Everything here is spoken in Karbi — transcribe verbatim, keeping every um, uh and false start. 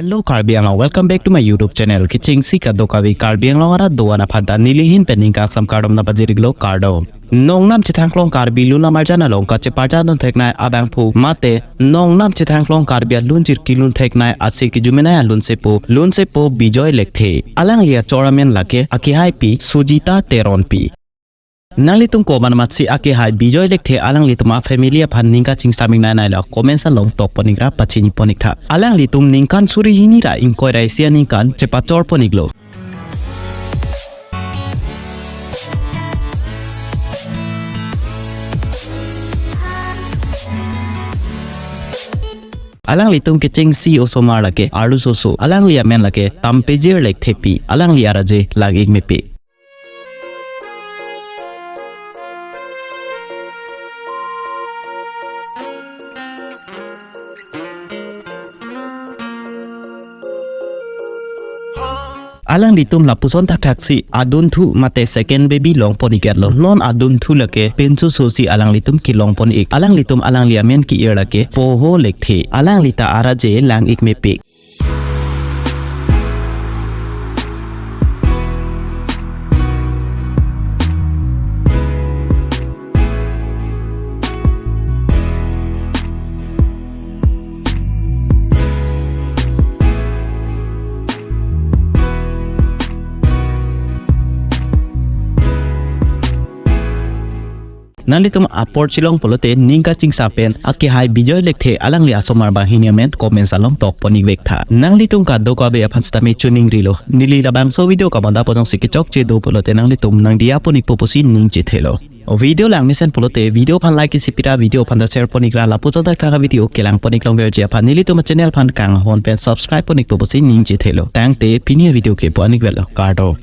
Hello Karbi Anglong, welcome back to my YouTube channel. Kechengsi kadokave Karbi Anglong arat do-an aphanta neli ahin pen ning kangsam kardom nangpajir-iklo, kardom. Nongnam Chethangklong Karbi Lun Amarjan along kacheparjandun theknei abangphu mate Nongnam Chethangklong Karbi alunjir kelun theknei ase kejumenei alunsepo, lunsepo Bijoy Lekthe. Alangli achor amen lake akehaipi Sujita Teronpi. Nanglitum komat matsi akehai Bijoy Lekthe alanglitum afamily aphan ning kachingsam-ik nangneilo, comments along tokpon-ikra pachiniponik tha. Alanglitum ningkan suri hini ra ingkoi ra isi aningkan chepachorpon-iklo. Alanglitum kechengsi osomar lake arloso, alangli amen lake Tampejir Lekthepi, alangli araje lang-ik mepik. Alanglitum lapuson thakthaksi adunthu mate second baby longpon-iklo. Non adunthu lake pinso sosi alanglitum kelongpon-ik. Alanglitum alangli amen ke-ir lake Poho Lekthe. Alangli ta araje lang-ik mepik. Nanglitum apor chelong pulote ning kachingsam pen akehai Bijoy Lekthe alangli asomar banghini amen comments along tokpon-ik vek tha. Nanglitum kadokave aphan sitame choningrilo. Neli labangso video kamatha pon jongsi kechokche do pulote nanglitum nangdiya pon-ikpo pusi ning chethelo. Video langmesen pulote video aphan like isi pira, video aphan ta share pon-ikra, lapuson thakthak avideo kelangpon-ik longverji aphan nelitum achannel aphan kanghon pen subscribe pon-ikpo pusi ning chethelo. Tangte pini avideo ke pu-an-ik velo. Kardom.